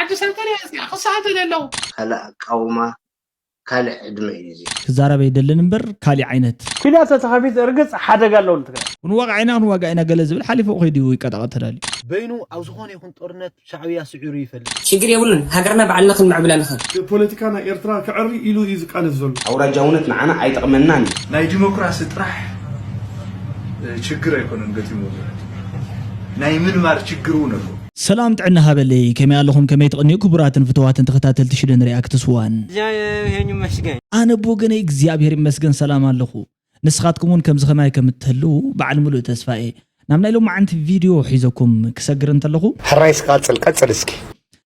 ዓዲ ሰንተር እያ እዚኣ። ክሰሓተሉ ኣለዉ። ካልእ ኣቃውማ፣ ካልእ ዕድመ እዩ እዚ። ክዛረብ ኣይደልን እምበር ካሊእ ዓይነት ኩናት ተተኸፊት እርግፅ ሓደጋ ኣለዎ ንትግራይ። ክንዋጋዕ ኢና ክንዋጋዕ ኢና ገለ ዝብል ሓሊፉ ከይዱ ይቀጣቐጥ ተዳልዩ። በይኑ ኣብ ዝኾነ ይኹን ጦርነት ሻዕብያ ስዒሩ ይፈልጥ። ሽግር የብሉን። ሃገርና ባዕልና ክንምዕብላ ንኽእል። ፖለቲካ ናይ ኤርትራ ክዕሪ ኢሉ እዩ ዝቃለስ ዘሎ። ኣውራጃውነት ንዓና ኣይጠቕመናን እዩ። ናይ ዲሞክራሲ ጥራሕ ችግር ኣይኮነን ገጢሙ፣ ናይ ምንባር ችግር እውን ኣሎ። ሰላም ጥዕና ሃበለይ፣ ከመይ ኣለኹም? ከመይ ትቕንዩ? ክቡራትን ፍትዋትን ተኸታተልቲ ሽደን ሪኣክትስ ዋን፣ እግዚኣብሔር ይመስገን። ኣነ ብወገነይ እግዚኣብሔር ይመስገን ሰላም ኣለኹ። ንስኻትኩም እውን ከምዚ ከማይ ከም እትህልዉ በዓል ምሉእ ተስፋ እየ። ናብ ናይ ሎማዓንቲ ቪድዮ ሒዘኩም ክሰግር እንተለኹ፣ ሕራይ እስኪ ቀጽል፣ ቀጽል እስኪ።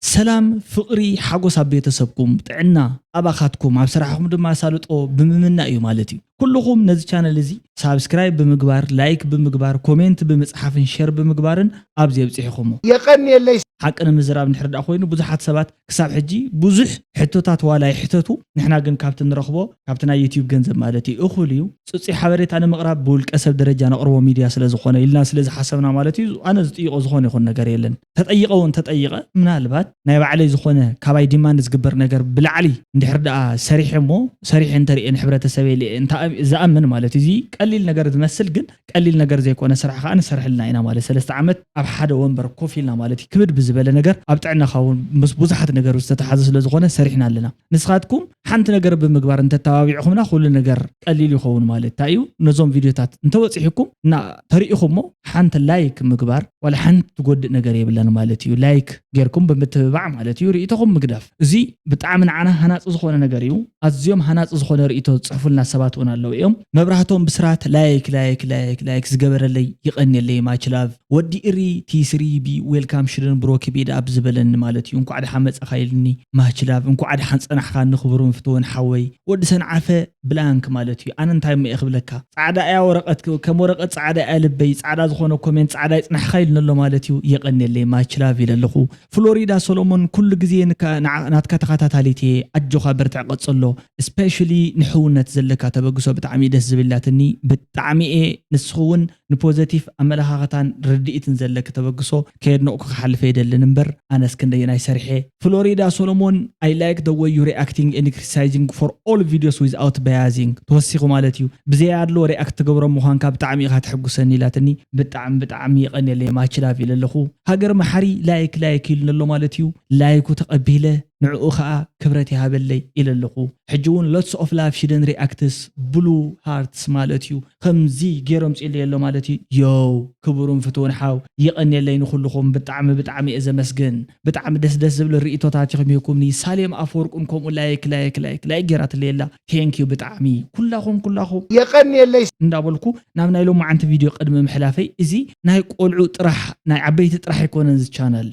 ሰላም፣ ፍቕሪ፣ ሓጎስ ኣብ ቤተሰብኩም፣ ጥዕና ኣባኻትኩም፣ ኣብ ስራሕኹም ድማ ኣሳልጦ ብምምናእ እዩ ማለት እዩ። ኩልኹም ነዚ ቻነል እዚ ሳብስክራይብ ብምግባር፣ ላይክ ብምግባር፣ ኮሜንት ብምጽሓፍን ሸር ብምግባርን ኣብዚ የብጽሕኹሞ። የቐንየለይ። ሓቂ ንምዝራብ እንድሕር ደኣ ኮይኑ ብዙሓት ሰባት ክሳብ ሕጂ ብዙሕ ሕቶታት ዋላ ይሕተቱ፣ ንሕና ግን ካብቲ ንረኽቦ ካብቲ ናይ ዩትዩብ ገንዘብ ማለት እዩ እኹል እዩ። ጽጹይ ሓበሬታ ንምቕራብ ብውልቀ ሰብ ደረጃ ነቕርቦ ሚድያ ስለ ዝኾነ ኢልና ስለ ዝሓሰብና ማለት እዩ። ኣነ ዝጥይቖ ዝኾነ ይኹን ነገር የለን። ተጠይቐ እውን ተጠይቐ ምናልባት ናይ ባዕለይ ዝኾነ ካባይ ዲማንድ ዝግበር ነገር ብላዕሊ እንድሕር ደኣ ሰሪሐ እሞ ሰሪሐ እንተርእየ ንሕብረተሰበይ ልእየ እንተ ዝኣምን ማለት እዩ። እዚ ቀሊል ነገር ዝመስል ግን ቀሊል ነገር ዘይኮነ ስራሕ ከዓ ንሰርሕልና ኢና ማለት ሰለስተ ዓመት ኣብ ሓደ ወንበር ኮፍ ኢልና ማለት እዩ ክብድ ብዝበለ ነገር ኣብ ጥዕናኻ እውን ምስ ብዙሓት ነገር ዝተተሓዘ ስለ ዝኾነ ሰሪሕና ኣለና። ንስኻትኩም ሓንቲ ነገር ብምግባር እንተተባቢዕኹምና ኩሉ ነገር ቀሊል ይኸውን ማለት እንታይ እዩ? ነዞም ቪድዮታት እንተወፂሕኩም እና ተሪኢኹሞ ሓንቲ ላይክ ምግባር ዋላ ሓንቲ ትጎድእ ነገር የብላን ማለት እዩ። ላይክ ጌርኩም ብምትብባዕ ማለት እዩ ርእይቶኹም ምግዳፍ። እዚ ብጣዕሚ ንዓና ሃናፂ ዝኾነ ነገር እዩ። ኣዝዮም ሃናፂ ዝኾነ ርእይቶ ዝፅሕፉልና ሰባት እውን ኣለዉ እዮም። መብራህቶም ብስራት ላይክ ላይክ ላይክ ላይክ ዝገበረለይ ይቐንየለይ ማችላቭ ወዲ እሪ ቲ ስሪ ቢ ዌልካም ሽደን ብሮ ክቢድ ኣብ ዝበለኒ ማለት እዩ። እንኳዕ ደሓን መጻኻ ኢልኒ ማችላቭ፣ እንኳዕ ደሓን ጸናሕካ ንኽብሩን ፍትውን ሓወይ ወዲ ሰንዓፈ ብላንክ ማለት እዩ። ኣነ እንታይ እሞ እየ ክብለካ፣ ጻዕዳ እያ ወረቐት፣ ከም ወረቐት ጻዕዳ እያ ልበይ፣ ጻዕዳ ዝኾነ ኮሜንት ጻዕዳ ይጽናሕካ ኢልኒ ኣሎ ማለት እዩ። የቐንየለይ ማችላቭ ኢለ ኣለኹ። ፍሎሪዳ ሶሎሞን ኩሉ ግዜ ንካ- ንዓ- ናትካ ተኸታታሊት እየ፣ ኣጆኻ በርትዕ ቀጽሎ። ስፔሻሊ ንሕውነት ዘለካ ተበግሶ ብጣዕሚ ደስ ዝብል ላትኒ፣ ብጣዕሚ እየ ንስኹ እውን ንፖዘቲቭ ኣመለኻኽታን ርድኢትን ዘለኪ ተበግሶ ከየድነቕኩ ክሓልፍ ኣይደልን እምበር ኣነስ ክንደየናይ ሰሪሐ። ፍሎሪዳ ሶሎሞን I like the way you reacting and criticizing for all videos without biasing ተወሲኹ ማለት እዩ። ብዘይ ኣድሎ ሪኣክት ትገብሮ ምዃንካ ብጣዕሚ ኢኻ ተሕጉሰኒ ኢላትኒ። ብጣዕሚ ብጣዕሚ የቐንየለይ ማችላቭ ኢለ ኣለኹ። ሃገር መሓሪ ላይክ ላይክ ኢሉኒ ኣሎ ማለት እዩ። ላይኩ ተቐቢለ ንዕኡ ኸኣ ክብረት ይሃበለይ ኢለ ኣለኹ። ሕጂ እውን lots of love ሽደን ሪኣክትስ ብሉ ሃርትስ ማለት እዩ። ከምዚ ገይሮም ጽልየ ኣሎ ማለት እዩ። ዮው ክቡርን ፍትውን ሓው የቐንየለይ ንኹልኹም ብጣዕሚ ብጣዕሚ እየ ዘመስግን። ብጣዕሚ ደስ ደስ ዝብል ርእይቶታት ኢኹም ሂብኩምኒ። ሳሌም ኣፈወርቅን ከምኡ ላይክ ላይክ ላይክ ላይክ ገይራትለይ ኣላ። ቴንክ ዩ ብጣዕሚ ኩላኹም ኩላኹም የቐንየለይ። እንዳበልኩ ናብ ናይ ሎማዓንቲ ቪድዮ ቅድሚ ምሕላፈይ እዚ ናይ ቆልዑ ጥራሕ ናይ ዓበይቲ ጥራሕ ኣይኮነን እዚ ቻነል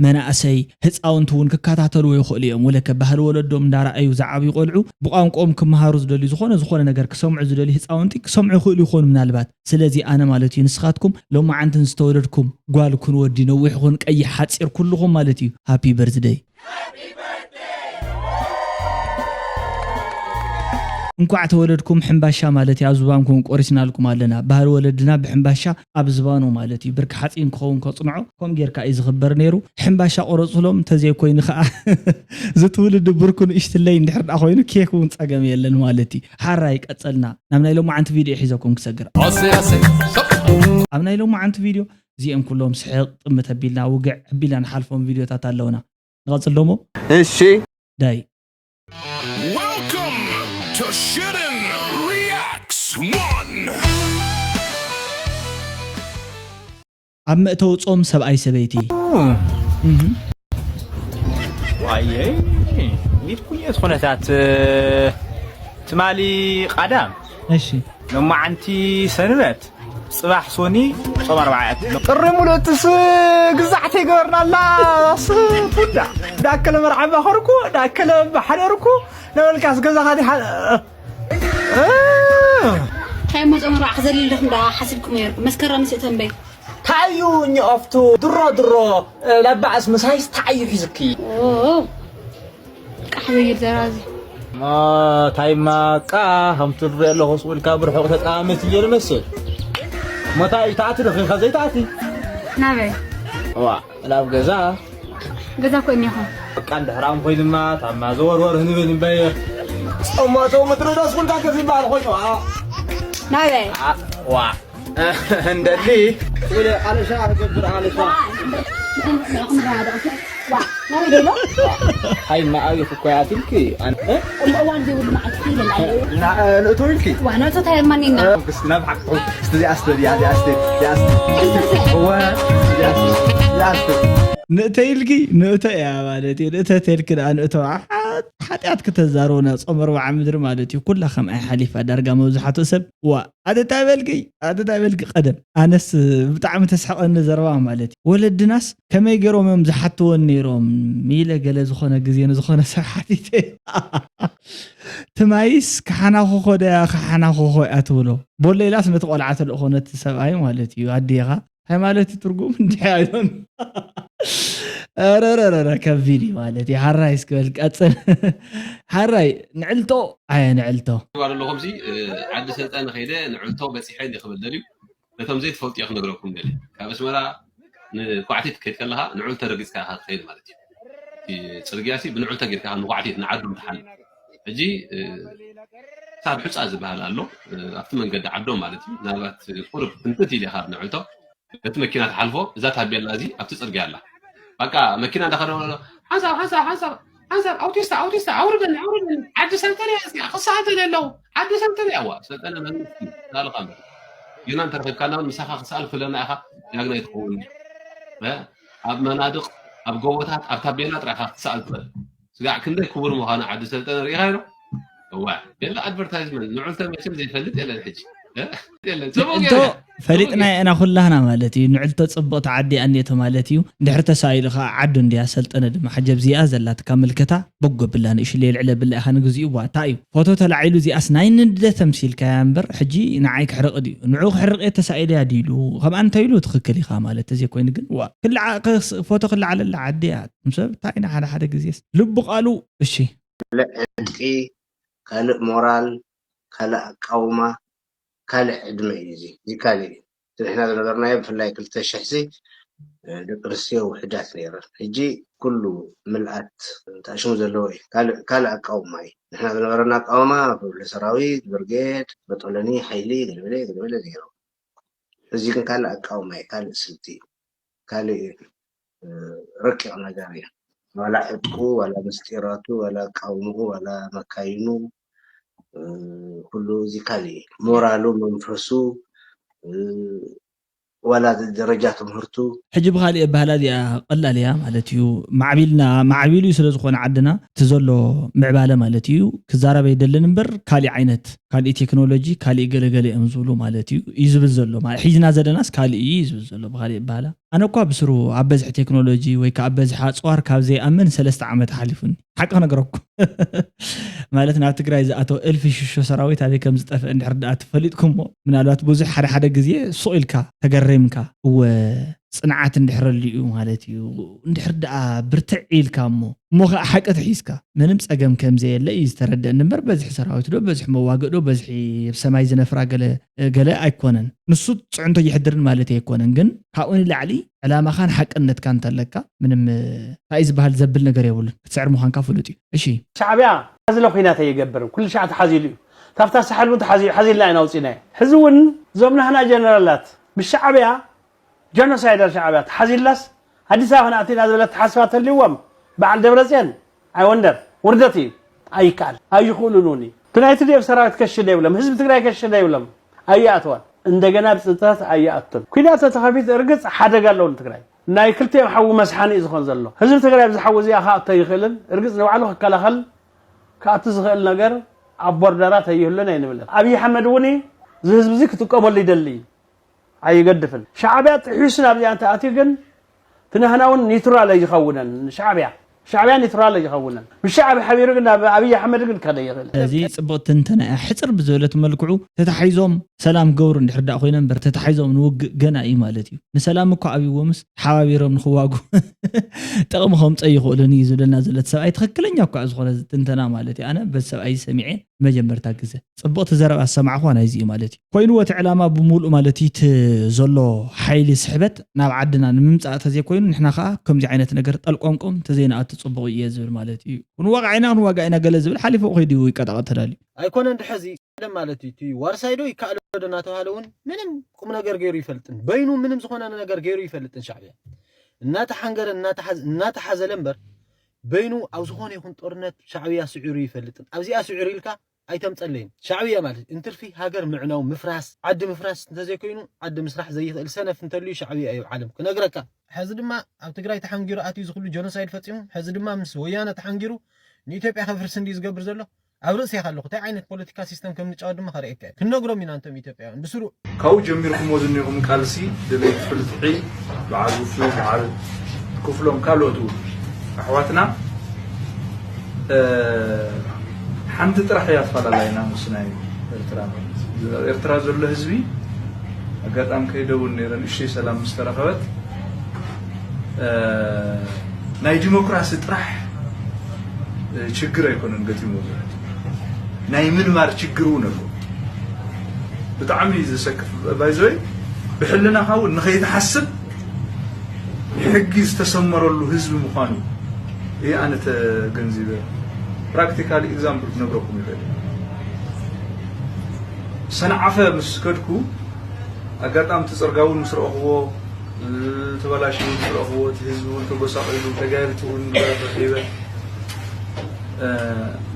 መናእሰይ ህፃውንቲ እውን ክከታተልዎ ይኽእሉ እዮም። ወለከ ባህሊ ወለዶም እንዳረኣዩ ዝዓብዩ ቆልዑ ብቋንቋኦም ክመሃሩ ዝደልዩ ዝኾነ ዝኾነ ነገር ክሰምዑ ዝደልዩ ህፃውንቲ ክሰምዑ ይኽእሉ ይኾኑ ምናልባት። ስለዚ ኣነ ማለት እዩ ንስኻትኩም ሎማዓንትን ዝተወለድኩም ጓል ኩን ወዲ ነዊሕ ኩን ቀይሕ ሓፂር ኩልኹም ማለት እዩ ሃፒ በርዝደይ። እንኳዕ ተወለድኩም ሕምባሻ ማለት እዩ ኣብ ዝባንኩም ቆሪስናልኩም ኣለና። ባህሊ ወለድና ብሕምባሻ ኣብ ዝባኑ ማለት እዩ ብርኪ ሓፂን ክኸውን ከፅንዖ ከም ጌርካ እዩ ዝኽበር ነይሩ። ሕምባሻ ቆረፅሎም እንተዘይኮይኑ ከዓ ዝትውልድ ብርኩ ንእሽትለይ እንድሕር ደኣ ኮይኑ ኬክ እውን ፀገም የለን ማለት እዩ። ሓራይ ቀፀልና ናብ ናይ ሎማዓንቲ ቪድዮ ሒዘኩም ክሰግር። ኣብ ናይ ሎማዓንቲ ቪድዮ እዚኦም ኩሎም ስሕቕ ጥምት ኣቢልና ውግዕ ኣቢልና ንሓልፎም ቪድዮታት ኣለውና። ንቐፅል ዶሞ እሺ ዳይ Welcome to Shootin' Reacts One. ኣብ መእተዊ ጾም ሰብኣይ ሰበይቲ ዋየይ ሊት ኩኘት ኩነታት ትማሊ ቃዳም እሺ ሎማዓንቲ ሰንበት ጽባሕ ሶኒ ጾም ኣርባዓ እያ ትብሎ። ጥሪ ሙሉእ እትስ ግዛዕተይ ገበርና ኣላ ስቡዳ ዳከለ መርዓባ ኸርኩ ዳከለ ባሕደርኩ ነበልካስ ገዛኻ ዲሓ እንታይ እሞ ጾም ኣርባዓ ክዘልል ዲኹም ደኣ ሓሲብኩም ነይርኩም መስከረም ስእተንበይ ታዩ እኒ ኦፍቱ ድሮ ድሮ ለባዕስ ምሳይስ ታዩ ሒዝኪ ቃሕ ዘይብል ዘራዚ ታይማ ቃ ከምቲ ንሪኦ ኣለኹ ስኡልካ ብርሑቕ ተጣመት እየ ዝመስል ሞታይ ተኣቲ ዶ ኺንካ ዘይተኣቲ ናበይ ዋ ናብ ገዛ ገዛ እኮ እኒኹም። በቃ እንድሕር ኣም ኮይንማ ታማ ዘወርወር ህንብል እምበየ ጸማቶ ምድሪ ደስ ኩልካ ከፍ ይበሃል ኮይኑ ናበይ ዋ እንደሊ ኣለሻ ክገብር ኣለሻ ናበይ ደሎ ሃይ ማኣዊ እኮ ያትልኪ እዋን ዘይብሉ መዓልቲ ይለላ ንእቶ ኢልኪ ዋና ጾታ የማኒና ናብ ሓቁ እዚኣ ስተዲ እዚኣ ስተዲ እዚኣ ስተዲ እዋ እዚኣ ስተዲ እዚኣ ስተዲ ንእተ ኢልኪ ንእተ እያ ማለት እዩ። ንእተ ተልኪ ደኣ ንእቶ ሓጢኣት ክተዛረቡ ናብ ጾም ኣርብዓ ምድሪ ማለት እዩ። ኩላ ከምኣ ሓሊፋ ዳርጋ መብዝሓትኡ ሰብ ዋ ኣተታ በልኪ ኣተታ በልኪ ቀደም ኣነስ ብጣዕሚ ተስሕቐኒ ዘረባ ማለት እዩ። ወለድናስ ከመይ ገይሮም እዮም ዝሓትወን ነይሮም ኢለ ገለ ዝኾነ ግዜ ንዝኾነ ሰብ ሓቲተ ትማይስ ክሓናኹኾ ደያ ክሓናኹኾ እያ ትብሎ። ቦለይላስ ነቲ ቆልዓ ተልእኾ ነቲ ሰብኣይ ማለት እዩ ኣዴኻ ሃይማኖት ትርጉም እንዲሕ ኣይዶን ረረረረ ከቢድ እዩ ማለት እዩ። ሓራይ እስክበል ቀፅል ሓራይ ንዕልቶ ኣየ ንዕልቶ ኣለኹምሲ ዓዲ ሰልጠነ ከይደ ንዕልቶ በፂሐ እንዲ ክብል ደልዩ ነቶም ዘይትፈልጡ እየ ክነግረኩም ደልየ ካብ ኣስመራ ንኳዕቲት ከይድ ከለካ ንዕልቶ ረጊፅካ ኢካ ትኸይድ ማለት እዩ እቲ ፅርግያ ሲ ብንዕልቶ ጌርካ ንኳዕቲት ንዓዱ ምትሓል ሕጂ ሳብ ሑፃ ዝበሃል ኣሎ ኣብቲ መንገዲ ዓዶም ማለት እዩ ምናልባት ቁርብ እንትት ኢለ ካብ ንዕልቶ በቲ መኪና ትሓልፎ እዛ ታቤላ እዚ ኣብቲ ፅርግያ ኣላ በቃ መኪና እንዳኸደ ሓንሳብ ሓንሳብ ሓንሳብ ሓንሳብ ኣውቲስታ ኣውቲስታ ኣውርደኒ ኣውርደኒ ዓዲ ሰልጠነ እያ እዚኣ ክሰኣተኒ ኣለዉ ዓዲ ሰልጠነ እያ ዋ ሰልጠነ መንግስቲ ላልኻ እምበር ጌና እንተረኺብካና እውን ምሳኻ ክሰኣል ክለና ኢኻ ዳግናይ ትኸውን ኣብ መናድቕ ኣብ ጎቦታት ኣብ ታቤላ ጥራይ ኢኻ ክትሰኣል ትኽእል ስጋዕ ክንደይ ክቡር ምዃኑ ዓዲ ሰልጠነ ርኢኻዮ ዶ እዋ የለ ኣድቨርታይዝመንት ንዑልተ መቸም ዘይፈልጥ የለን ሕጂ የለን ጽቡቅ ንዕልቶ ፈሊጥና ኢና ኩላህና ማለት እዩ። ንዕልቶ ጽብቕቲ ዓዲ እያ እኒኤቶ ማለት እዩ። እንድሕር ተሳኢሉ ኸዓ ዓዱ እንድያ ሰልጠነ ድማ ሕጂ ኣብዚኣ ዘላትካ ምልከታ በጎ ብላ ንእሽለ የልዕለ ብላ ኢኻ ንግዚኡ ዋታ እዩ። ፎቶ ተላዒሉ እዚኣስ ናይ ንንደት ተምሲልካያ እምበር ሕጂ ንዓይ ክሕርቕ ድዩ? ንዑ ክሕርቕ እየ ተሳኢሉ እያ ድዩ ኢሉ ከምኣ እንተ ኢሉ ትኽክል ኢኻ ማለት ተዘይኮይኑ ግን ዋ ክልዓ ፎቶ ክልዓለላ ዓዲ እያ። ትም ሰብ እንታይ ኢና ሓደ ሓደ ግዜስ ልቡ ቃሉ እሺ ካልእ ዕጥቂ፣ ካልእ ሞራል፣ ካልእ ኣቃውማ፣ ካልእ ዕድመ እዩ እዚ። እዚ ካልእ እዩ። እቲ ንሕና ዝነበርናዮ ብፍላይ ክልተ ሽሕ ሲ ደቂ ኣንስትዮ ውሕዳት ነይረን። ሕጂ ኩሉ ምልኣት ተኣሽሙ ዘለዎ እዩ። ካልእ ካልእ ኣቃውማ እዩ። ንሕና ዝነበረና ኣቃውማ ብብለ ሰራዊት፣ ብርጌድ፣ በጦለኒ፣ ሓይሊ፣ ገለበለ ገለበለ ነይሩ። እዚ ግን ካልእ ኣቃውማ እዩ፣ ካልእ ስልቲ እዩ። ካልእ እዩ። ረቂቕ ነገር እዩ። ዋላ ዕጥቁ፣ ዋላ ምስጢራቱ፣ ዋላ ኣቃውምኡ፣ ዋላ መካይኑ፣ ኩሉ እዚ ካልእ እዩ። ሞራሉ፣ መንፈሱ፣ ዋላ ደረጃ ትምህርቱ። ሕጂ ብኻሊእ ኣበሃህላ እዚኣ ቀላል እያ ማለት እዩ። ማዕቢልና ማዕቢሉ እዩ ስለ ዝኾነ ዓድና እቲ ዘሎ ምዕባለ ማለት እዩ ክዛረብ ኣይደልን እምበር ካሊእ ዓይነት ካሊእ ቴክኖሎጂ ካሊእ ገለገለ እዮም ዝብሉ ማለት እዩ እዩ ዝብል ዘሎ ማለት ሒዝና ዘለናስ ካሊእ እዩ እዩ ዝብል ዘሎ ብኻሊእ ኣበሃህላ። ኣነ እኳ ብስሩ ኣብ በዝሒ ቴክኖሎጂ ወይ ከዓ ኣብ በዝሒ ኣፅዋር ካብ ዘይኣምን ሰለስተ ዓመት ሓሊፉኒ ሓቂ ክነግረኩም ማለት ናብ ትግራይ ዝኣተወ እልፊ ሽሾ ሰራዊት ኣበይ ከም ዝጠፍእ እንድሕር ደኣ ተፈሊጥኩሞ ምናልባት ብዙሕ ሓደ ሓደ ግዜ ሱቕ ኢልካ ተገሪምካ እወ ፅንዓት እንድሕር ኣልኡ ማለት እዩ እንድሕር ደኣ ብርትዕ ኢልካ እሞ እሞ ከዓ ሓቂ ተሒዝካ ምንም ፀገም ከም ዘየለ እዩ ዝተረደእኒ እምበር በዝሒ ሰራዊት ዶ በዝሒ መዋግእ ዶ በዝሒ ኣብ ሰማይ ዝነፍራ ገለ ገለ ኣይኮነን ንሱ ፅዕንቶ የሕድርን ማለት ኣይኮነን ግን ካብኡ ንላዕሊ ዕላማኻን ሓቅነትካ እንተለካ ምንም እንታይ ዝበሃል ዘብል ነገር የብሉን ክትስዕር ምዃንካ ፍሉጥ እዩ እሺ ሻዕቢያ ሓዝለ ኩናት ኣይገብርን ኩሉ ሻዕ ተሓዚሉ እዩ ካብታ ሳሕል እውን ተሓዚሉ ሓዚልና ኢና ኣውፂናዮ ሕዚ እውን እዞም ናህና ጀነራላት ምስ ሻዕቢያ ጀኖሳይደር ሻዕቢያ ተሓዚላስ ኣዲስ ኣበባ ክንኣቲና ዝበለት ተሓስባ ተልዎም በዓል ደብረፅዮን ኣይወንደር ውርደት እዩ ኣይከኣል ኣይኽእሉን እውን እዩ እቲ ናይ ትድኤፍ ሰራዊት ከሽደ ይብሎም ህዝቢ ትግራይ ከሽደ ይብሎም ኣይኣትዋን እንደገና ብፅንተት ኣይኣቱን ኩናት ተተኸፊት እርግፅ ሓደጋ ኣለዎ ንትግራይ ናይ ክልቲኦም ሓዊ መስሓኒ እዩ ዝኾን ዘሎ ህዝቢ ትግራይ ብዚ ሓዊ እዚኣ ክኣቶ ይኽእልን እርግፅ ንባዕሉ ክከላኸል ክኣቱ ዝኽእል ነገር ኣብ ቦርደራት ኣይህሉን ኣይንብልን ኣብይ ኣሕመድ እውን እዚ ህዝቢ እዚ ክጥቀመሉ ይደሊ እዩ ኣይገድፍን ሻዕብያ ጥሒሱ ናብዚኣ እንተኣትዩ ግን ትናህና እውን ኒትራል ኣይዝኸውነን ሻዕብያ ሻዕብያ ኒትራል ኣይዝኸውነን ብሻዕብያ ሓቢሩ ግን ናብ ኣብይ ኣሕመድ ግን ከደ ይኽእል ስለዚ ፅቡቕ ትንተና እያ ሕፅር ብዝበለት መልክዑ ተታሒዞም ሰላም ገብሩ እንድሕር ዳኣ ኮይኖም እምበር ተታሒዞም ንውግእ ገና እዩ ማለት እዩ ንሰላም እኳ ኣብይዎምስ ተሓባቢሮም ንክዋጉ ጥቕሚ ከምፀ ይኽእሉን እዩ ዝብለና ዘሎ እቲ ሰብኣይ ትኽክለኛ እኳ ዝኾነ ትንተና ማለት እዩ ኣነ በዚ ሰብኣይ ሰሚዐ ንመጀመርታ ግዘ። ፅብቕቲ ዘረባ ዝሰማዕኹዋ ናይዚ እዩ ማለት እዩ። ኮይንዎ እቲ ዕላማ ብምሉእ ማለት እዩ እቲ ዘሎ ሓይሊ ስሕበት ናብ ዓድና ንምምፃእ ተዘይኮይኑ ንሕና ከዓ ከምዚ ዓይነት ነገር ጠልቆምቆም ተዘይንኣቱ ፅቡቕ እዩ ዝብል ማለት እዩ። ክንዋጋዕ ኢና ክንዋጋዕ ኢና ገለ ዝብል ሓሊፉ ከይዱ ይቀጣቐጥ ተዳልዩ። ኣይኮነን ድሕዚ ማለት እዩ። እቲ ዋርሳይ ዶ ይከኣል ዶ እናተባሃለ እውን ምንም ቁም ነገር ገይሩ ይፈልጥን በይኑ ምንም ዝኾነ ነገር ገይሩ ይፈልጥን ሻዕብያ እናተሓንገረ እናተሓዘለ እምበር በይኑ ኣብ ዝኾነ ይኹን ጦርነት ሻዕብያ ስዒሩ ይፈልጥን ኣብዚኣ ስዒሩ ኢልካ ኣይተምፀለይን። ሻዕብያ ማለት እንትርፊ ሃገር ምዕናው ምፍራስ ዓዲ ምፍራስ እንተዘይኮይኑ ዓዲ ምስራሕ ዘይኽእል ሰነፍ እንተልዩ ሻዕብያ እዩ ዓለም ክነግረካ። ሕዚ ድማ ኣብ ትግራይ ተሓንጊሩ ኣትዩ ዝኽሉ ጀኖሳይድ ፈፂሙ ሕዚ ድማ ምስ ወያነ ተሓንጊሩ ንኢትዮጵያ ከፍርስ እንዲ ዝገብር ዘሎ ኣብ ርእሲ ኢኻ ኣለኹ እንታይ ዓይነት ፖለቲካ ሲስተም ከም ንጫወት ድማ ከርእየካ እየ። ክንነግሮም ኢና እንቶም ኢትዮጵያውያን ብስሩ ካብኡ ጀሚርኩሞ ዝኒኹም ቃልሲ ደለይቲ ፍልፍዒ በዓል ውፉይ በዓል ክፍሎም ካልኦት እውን ኣሕዋትና ሓንቲ ጥራሕ እያ ኣፈላላይና ምስ ናይ ኤርትራ ማለት እዩ። ኣብ ኤርትራ ዘሎ ህዝቢ ኣጋጣሚ ከይደ እውን ነይረ ንእሽተይ ሰላም ምስ ተረኸበት ናይ ዲሞክራሲ ጥራሕ ችግር ኣይኮነን ገጢሞ ዘሎ ናይ ምንባር ችግር እውን ኣሎ። ብጣዕሚ እዩ ዘሰክፍ ባይዘወይ ብሕልናኻ እውን ንኸይትሓስብ ሕጊ ዝተሰመረሉ ህዝቢ ምዃኑ እየ ኣነ ተገንዚበ። ፕራክቲካል ኤግዛምፕል ክነግረኩም ይኽእል። ሰንዓፈ ምስ ከድኩ ኣጋጣሚ እቲ ፅርጋ እውን ምስ ረእኽዎ ተበላሽዩ ምስ ረእኽዎ እቲ ህዝቢ እውን ተጎሳቒሉ ተጋየልቲ እውን ረኺበ።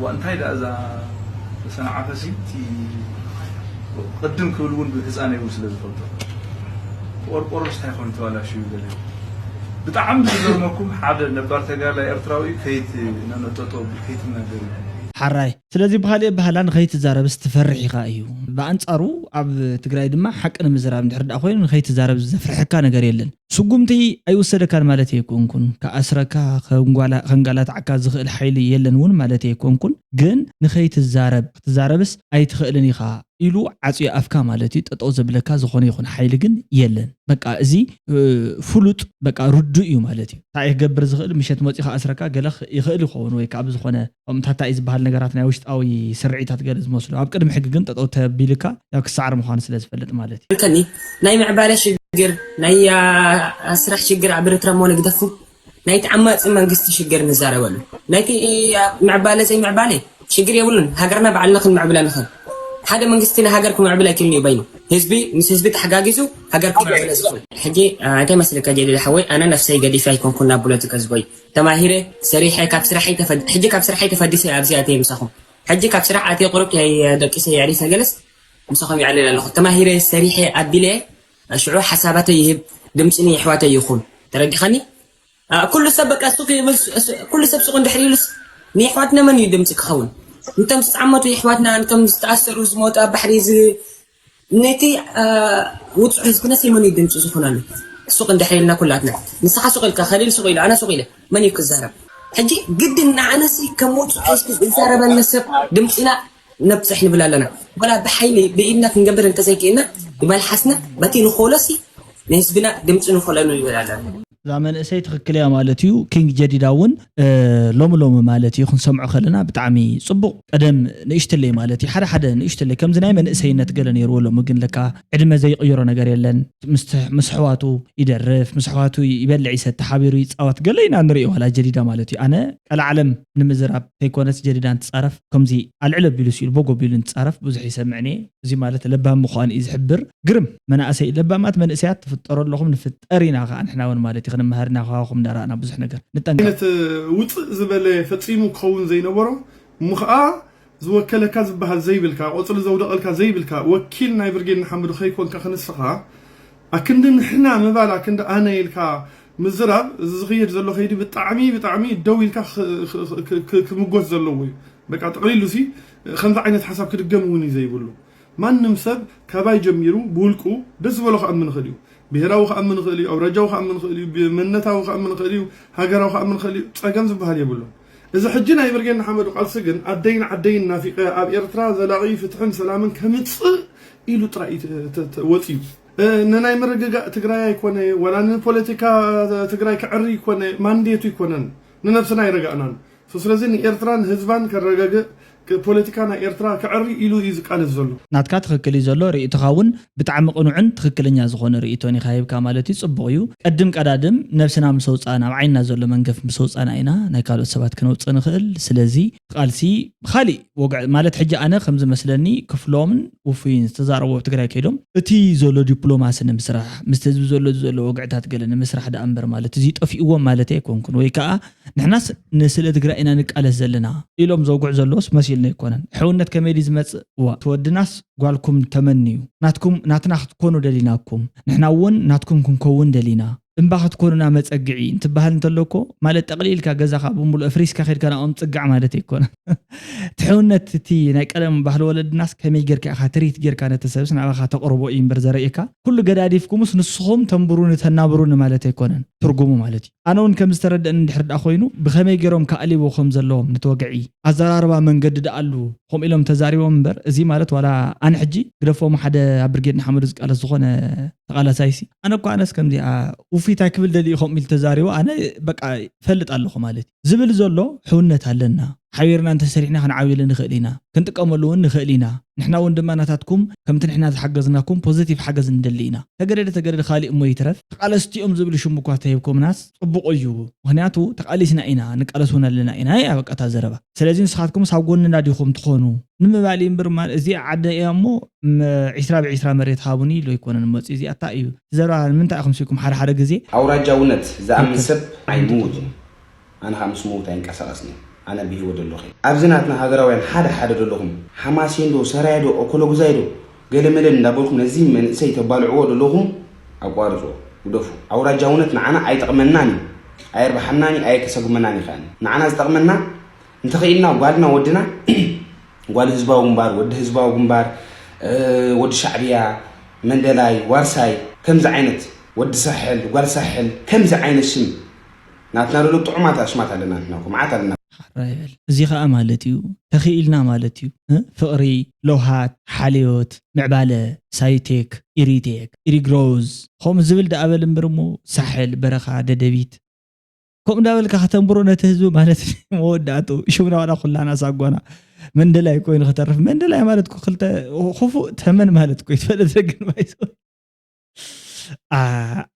ዋ እንታይ ደኣ እዛ ተሰናዓፈሲ እቲ ቅድም ክብል እውን ብህፃነይ እውን ስለ ዝፈልጦ ቆርቆሮስ እንታይ ኮይኑ ተባላሽዩ ገለ ብጣዕሚ ዝገርመኩም ሓደ ነባር ተጋዳላይ ኤርትራዊ ከይት ነነጠጦ ከይትናገር እዩ። ሓራይ ስለዚ ብኻልእ ኣበሃህላ ንኸይትዛረብስ ትፈርሕ ኢኻ እዩ። ብኣንጻሩ ኣብ ትግራይ ድማ ሓቂ ንምዝራብ እንድሕር ደኣ ኮይኑ ንኸይትዛረብ ዘፍርሐካ ነገር የለን። ስጉምቲ ኣይውሰደካን ማለት ኣይኮንኩን፣ ክኣስረካ ከንጓላትዓካ ዝኽእል ሓይሊ የለን እውን ማለት ኣይኮንኩን፣ ግን ንኸይትዛረብ ክትዛረብስ ኣይትኽእልን ኢኻ ኢሉ ዓፅዩ ኣፍካ ማለት እዩ። ጠጠው ዘብለካ ዝኾነ ይኹን ሓይሊ ግን የለን። በቃ እዚ ፍሉጥ በቃ ርዱእ እዩ ማለት እዩ። እንታይ ክገብር ዝኽእል ምሸት መፂኡ ክኣስረካ ገለ ይኽእል ይኸውን ወይ ከዓ ብዝኾነ ከምኡታት እንታይ እዩ ዝበሃል ነገራት ናይ ውሽጣዊ ስርዒታት ገለ ዝመስሉ ኣብ ቅድሚ ሕጊ ግን ጠጠው ተቢልካ ያው ክሰዓር ምዃኑ ስለ ዝፈልጥ ማለት እዩ። ከኒ ናይ ምዕባለ ሽግር ናይ ስራሕ ሽግር ኣብ ኤርትራ መሆነ ግደፉ ናይ ተዓማፂ መንግስቲ ሽግር ንዛረበሉ ናይቲ ምዕባለ ዘይምዕባለ ሽግር የብሉን። ሃገርና ባዕልና ክንምዕብላ ንኽእል። ሓደ መንግስቲ ንሃገር ክምዕብል ኣይክእልን እዩ በይኑ። ህዝቢ ምስ ህዝቢ ተሓጋጊዙ ሃገር ክምዕብለ ዝኽእል። ሕጂ እንታይ መስለካ ጀሊል ሓወይ ኣነ ነፍሰይ ገዲፈ ኣይኮንኩን ናብ ፖለቲካ ዝጎይ ተማሂረ ሰሪሐ ካብ ስራሐይ ተፈድ ሕጂ ካብ ስራሐይ ተፈዲሰ ኣብዚ ኣትየ ምሳኹም ሕጂ ካብ ስራሕ ኣትየ ቁሩብ ደቂሰ የዕሪፈ ገለስ ምሳኹም የዕልል ኣለኹ ተማሂረ ሰሪሐ ኣቢለ ሽዑ ሓሳባተይ ይህብ ድምፂ ንየሕዋተይ ይኹን ተረዲኻኒ ኩሉ ሰብ በቃ ሱቅ ይብል ኩሉ ሰብ ሱቅ እንድሕር ኢሉስ ንየሕዋትና መን እዩ ድምፂ ክኸውን እንቶም ዝተዓመቱ የሕዋትና እንቶም ዝተኣሰሩ ዝሞቱ ኣብ ባሕሪ ነቲ ውፁዕ ህዝቢ ነሲ መን እዩ ድምፂ ዝኾነሉ ሱቅ እንድሕር ኢልና ኩላትና ንስኻ ሱቅ ኢልካ ከሊል ሱቅ ኢሉ ኣነ ሱቅ ኢለ መን እዩ ክዛረብ ሕጂ ግድን ንዓነሲ ከም ውፁዕ ህዝቢ ዝዛረበና ሰብ ድምፅና ነብፅሕ ንብል ኣለና ወላ ብሓይሊ ብኢድና ክንገብር እንተዘይክእልና ብመልሓስና በቲ ንኽእሎሲ ንህዝብና ድምፂ ንኽእለሉ ይብል ኣለና እዛ መንእሰይ ትኽክል እያ ማለት እዩ። ኪንግ ጀዲዳ እውን ሎሚ ሎሚ ማለት እዩ ክንሰምዖ ከለና ብጣዕሚ ፅቡቕ ቀደም ንእሽትለይ ማለት እዩ ሓደ ሓደ ንእሽትለይ ከምዚ ናይ መንእሰይነት ገለ ነይርዎ ሎሚ ግን ለካ ዕድመ ዘይቕይሮ ነገር የለን። ምስ ኣሕዋቱ ይደርፍ፣ ምስ ኣሕዋቱ ይበልዕ ይሰቲ፣ ሓቢሩ ይፃወት ገለ ኢና ንሪኦ ዋላ ጀዲዳ ማለት እዩ። ኣነ ቀልዓለም ንምዝራብ ከይኮነስ ጀዲዳ እንትፃረፍ ከምዚ ኣልዕል ኣቢሉ ስኢሉ ቦግ ኣቢሉ እንትፃረፍ ብዙሕ ይሰምዕን እየ። እዚ ማለት ለባም ምዃኑ እዩ ዝሕብር። ግርም መናእሰይ ለባማት መንእሰያት ትፍጠሩ ኣለኹም ንፍጠር ኢና ከዓ ንሕና እውን ማለት እዩ ክንመሃር ኢና ካባኹም እንዳረኣና ብዙሕ ነገር ንጠንቀቕ። ዓይነት ውፅእ ዝበለ ፈፂሙ ክኸውን ዘይነበሮ እሞ ከዓ ዝወከለካ ዝበሃል ዘይብልካ ቆፅሊ ዘውደቐልካ ዘይብልካ ወኪል ናይ ብርጌድ ንሓመዱ ከይኮንካ ክንስኻ ኣክንዲ ንሕና ምባል ኣክንዲ ኣነ ኢልካ ምዝራብ እዚ ዝኽየድ ዘሎ ከይዲ ብጣዕሚ ብጣዕሚ ደው ኢልካ ክምጎት ዘለዎ እዩ። በቃ ጥቕሊሉ ሲ ከምዚ ዓይነት ሓሳብ ክድገም እውን እዩ ዘይብሉ። ማንም ሰብ ካባይ ጀሚሩ ብውልቁ ደስ ዝበሎ ክኣምን ይኽእል እዩ። ብሄራዊ ክኣምን ይኽእል እዩ፣ ኣውራጃዊ ክኣምን ይኽእል እዩ፣ መንነታዊ ክኣምን ይኽእል እዩ፣ ሃገራዊ ክኣምን ይኽእል እዩ። ፀገም ዝበሃል የብሉን። እዚ ሕጂ ናይ ብርጌድ ንሓመዱ ቃልሲ ግን ኣደይን ዓደይን ናፊቐ ኣብ ኤርትራ ዘላቒ ፍትሕን ሰላምን ከምፅእ ኢሉ ጥራይ እዩ ወፂኡ። ንናይ ምርግጋእ ትግራይ ኣይኮነ ዋላ ንፖለቲካ ትግራይ ክዕሪ ይኮነ ማንዴቱ ይኮነን ንነብስና ኣይረጋእናን። ስለዚ ንኤርትራን ህዝባን ከረጋግእ ፖለቲካ ናይ ኤርትራ ክዕሪ ኢሉ እዩ ዝቃለስ ዘሎ። ናትካ ትኽክል እዩ ዘሎ። ርእይቶኻ እውን ብጣዕሚ ቅኑዕን ትኽክለኛ ዝኾነ ርእይቶን ኢኻ ሂብካ ማለት እዩ። ጽቡቕ እዩ። ቀድም ቀዳድም ነብስና ምስ ኣውጻእና፣ ኣብ ዓይንና ዘሎ መንገፍ ምስ ኣውጻእና ኢና ናይ ካልኦት ሰባት ክነውጽእ ንኽእል። ስለዚ ቃልሲ ብኻሊእ ወግዒ ማለት ሕጂ ኣነ ከም ዝመስለኒ ክፍሎምን ውፉይን ዝተዛረቡ ኣብ ትግራይ ከይዶም እቲ ዘሎ ዲፕሎማሲ ንምስራሕ ምስቲ ህዝቢ ዘሎ ዘሎ ወግዕታት ገለ ንምስራሕ ደኣ እምበር ማለት እዚ ጠፊእዎም ማለት ኣይኮንኩን። ወይ ከዓ ንሕናስ ንስለ ትግራይ ኢና ንቃለስ ዘለና ኢሎም ዘውግዕ ዘለዎስ መሲልና ኣይኮነን። ሕውነት ከመይ ድዩ ዝመጽእ? እዋ እቲ ወድናስ ጓልኩም ተመንዩ ናትኩም ናትና ክትኮኑ ደሊናኩም፣ ንሕና እውን ናትኩም ክንከውን ደሊና፣ እምባ ክትኮኑና መጸግዒ እንትበሃል እንተሎ እኮ ማለት ጠቕሊልካ ገዛኻ ብምሉእ ኣፍሪስካ ከድካ ናብኦም ጽጋዕ ማለት ኣይኮነን። እቲ ሕውነት እቲ ናይ ቀደም ባህሊ ወለድናስ ከመይ ጌርካ ኢኻ ትሪት ጌርካ ነቲ ሰብስ ናባኻ ተቕርቦ እዩ እምበር ዘርእየካ ኩሉ ገዳዲፍኩምስ ንስኹም ተንብሩኒ ተናብሩኒ ማለት ኣይኮነን ትርጉሙ ማለት እዩ። ኣነ እውን ከም ዝተረደእኒ እንድሕር ደኣ ኮይኑ ብኸመይ ገይሮም ከኣልይዎ ከም ዘለዎም ነቲ ወግዒ ኣዘራርባ መንገዲ ደኣሉ ከምኡ ኢሎም ተዛሪቦም እምበር እዚ ማለት ዋላ ኣነ ሕጂ ግደፎም ሓደ ኣብ ብርጌድ ንሓመዱ ዝቃለስ ዝኾነ ተቓላሳይሲ ኣነ እኳ ኣነስ ከምዚኣ ውፊት ኣይክብል ደሊ ከምኡ ኢሉ ተዛሪቡ ኣነ በቃ ይፈልጥ ኣለኹ ማለት እዩ ዝብል ዘሎ ሕውነት ኣለና። ሓቢርና እንተሰሪሕና ክንዓብየሉ ንኽእል ኢና፣ ክንጥቀመሉ እውን ንኽእል ኢና። ንሕና እውን ድማ ናታትኩም ከምቲ ንሕና ዝሓገዝናኩም ፖዚቲቭ ሓገዝ ንደሊ ኢና። ተገደደ ተገደደ ካሊእ እሞ ይትረፍ ተቃለስቲ እዮም ዝብል ሽም እኳ ተሂብኩምናስ ጽቡቕ እዩ። ምኽንያቱ ተቃሊስና ኢና ንቃለስ እውን ኣለና ኢና እያ በቃ እታ ዘረባ። ስለዚ ንስኻትኩምስ ኣብ ጎንና ዲኹም ትኾኑ ንምባል እዩ እምበር ማል እዚ ዓደ እያ እሞ ም- ዒስራ ብዒስራ መሬት ሃቡኒ ኢሉ ኣይኮነን መፂ እዚኣ እታ እዩ። እቲ ዘረባ ንምንታይ ኢኹም ስኢኩም ሓደ ሓደ ግዜ ኣውራጃውነት ዝኣምን ሰብ ኣይምውትን። ኣነ ከዓ ምስ ምውት ኣይንቀሳቐስን እየ። ኣነ ብሂወት ዘለኹ እየ። ኣብዚ ናትና ሃገራውያን ሓደ ሓደ ዘለኹም ሓማሴን ዶ ሰራየ ዶ ኦኮሎጉዛይ ዶ ገለመለ እንዳበልኩም ነዚ መንእሰይ ተባልዕዎ ዘለኹም ኣቋርፅዎ፣ ግደፉ። ኣውራጃውነት ንዓና ኣይጠቕመናን እዩ፣ ኣየርብሓናን እዩ፣ ኣየከሰጉመናን እዩ። ከዓ ንዓና ዝጠቕመና እንተኽኢልና ጓልና ወድና ጓል ህዝባዊ ግንባር፣ ወዲ ህዝባዊ ግንባር፣ ወዲ ሻዕብያ፣ መንደላይ፣ ዋርሳይ፣ ከምዚ ዓይነት ወዲ ሳሕል፣ ጓል ሳሕል፣ ከምዚ ዓይነት ሽም ናትና ዶ ጥዑማት ኣሽማት ኣለና፣ ንሕና እኮ መዓት ኣለና። ሓራ ይበል። እዚ ኸኣ ማለት እዩ ተኽኢልና ማለት እዩ። እ? ፍቕሪ፣ ለውሃት፣ ሓልዮት፣ ምዕባለ፣ ሳይቴክ፣ ኢሪቴክ፣ ኢሪግሮዝ፣ ከምኡ ዝብል ደኣ በል እምበር እሞ ሳሕል፣ በረኻ፣ ደደቢት፣ ከምኡ እንዳበልካ ከተንብሮ ነቲ ህዝቢ ማለት እዩ። መወዳእቱ ሽምና ዋላ ኩላና ሳጓና መንደላይ ኮይኑ ከተርፍ። መንደላይ ማለት እኮ ክልተ ክፉእ ተመን ማለት እኮ ይትፈለጥ ግን ባይዞ። አ፣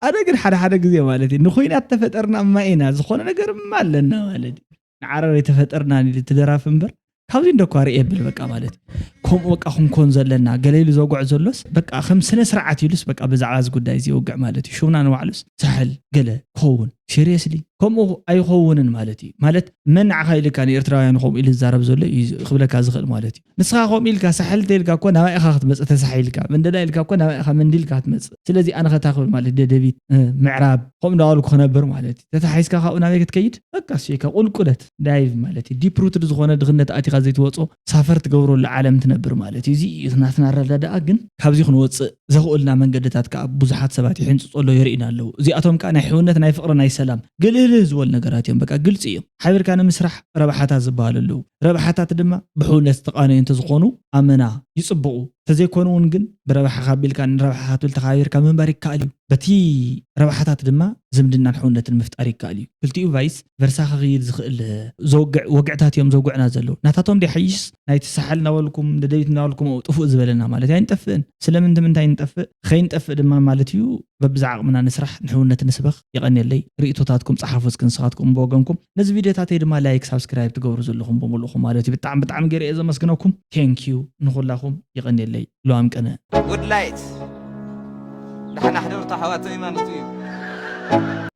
ኣነ ግን ሓደ ሓደ ግዜ ማለት እዩ ንኹናት ተፈጠርና እማ ኢና ዝኾነ ነገር እማ ኣለና ማለት እዩ። ንዓረር የተፈጠርና ንል ትደራፍ እምበር ካብዚ እንደኳ ርኢ የብል በቃ ማለት እዩ። ከምኡ በቃ ክንኮን ዘለና ገለ ኢሉ ዘጉዕ ዘሎስ በቃ ከም ስነ ስርዓት ኢሉስ በቃ ብዛዕባ እዚ ጉዳይ እዚ ይወግዕ ማለት እዩ። ሽምና ንባዕሉስ ሳሕል ገለ ክኸውን ሲሪየስሊ ከምኡ ኣይኸውንን ማለት እዩ። ማለት መን ንዓኻ ኢልካ ንኤርትራውያን ከምኡ ኢሉ ዝዛረብ ዘሎ እዩ ክብለካ ዝኽእል ማለት እዩ። ንስኻ ከምኡ ኢልካ ሳሕል ተኢልካ እኮ ናባይ ኢኻ ክትመጽእ ተሳሒልካ መንደላ ኢልካ እኮ ናባይ ኢኻ መንዲ ኢልካ ክትመጽእ። ስለዚ ኣነ ከታ ክብል ማለት ደደቢት እ፣ ምዕራብ ከምኡ እንዳበልኩ ክነብር ማለት እዩ። ተታሒዝካ ካብኡ ናበይ ክትከይድ በቃ እሱ ካብ ቁልቁለት ዳይቭ ማለት እዩ። ዲፕ ሩትድ ዝኾነ ድኽነት ኣቲኻ ዘይትወጾ ሳፈር ትገብረሉ ዓለም ትነብር ማለት እዩ። እዚ እዩ ናትና ኣረዳድኣ። ግን ካብዚ ክንወፅእ ዘኽእሉና መንገድታት ከዓ ብዙሓት ሰባት ይሕንፅፁ ኣለዉ የርእዩና ኣለዉ። እዚኣቶም ከዓ ናይ ሕውነት ናይ ፍቕሪ ናይ ሰላም ግልህልህ ዝበሉ ነገራት እዮም። በቃ ግልፂ እዮም። ሓቢርካ ንምስራሕ ረብሓታት ዝበሃሉ ኣለዉ። ረብሓታት ድማ ብሕውነት ዝተቓነዩ እንተዝኾኑ ኣመና ይፅብቑ። ተዘይኮኑ እውን ግን ብረብሓ ካቢልካ ንረብሓ ክትብል ተኻቢርካ ምንባር ይከኣል እዩ። በቲ ረብሓታት ድማ ዝምድናን ሕውነትን ምፍጣር ይከኣል እዩ። ክልቲኡ ቫይስ ቨርሳ ክኽይድ ዝኽእል ዘውግዕ ወግዕታት እዮም ዘውግዕና ዘለዉ። ናታቶም ዶ ይሓይሽ ናይቲ ሳሕል እናበልኩም ደደቢት እናበልኩም ጥፉእ ዝበለና ማለት እዩ። ኣይንጠፍእን። ስለምንት ምንታይ ንጠፍእ? ከይንጠፍእ ድማ ማለት እዩ በብዛ ዓቕምና ንስራሕ፣ ንሕውነት ንስበኽ። የቐንየለይ። ርእቶታትኩም ጸሓፉ እስኪ ንስኻትኩም ብወገንኩም። ነዚ ቪድዮታተይ ድማ ላይክ፣ ሳብስክራይብ ትገብሩ ዘለኹም ብምልእኹም ማለት እዩ። ብጣዕሚ ብጣዕሚ ገይረ እየ ዘመስግነኩም። ቴንኪዩ ንኹላኹም። የቐንየለይ። ሉኣም ቀነ። ጉድ ላይት ደሓን ኣሕደሩ ኣሕዋተይ ማለት እዩ።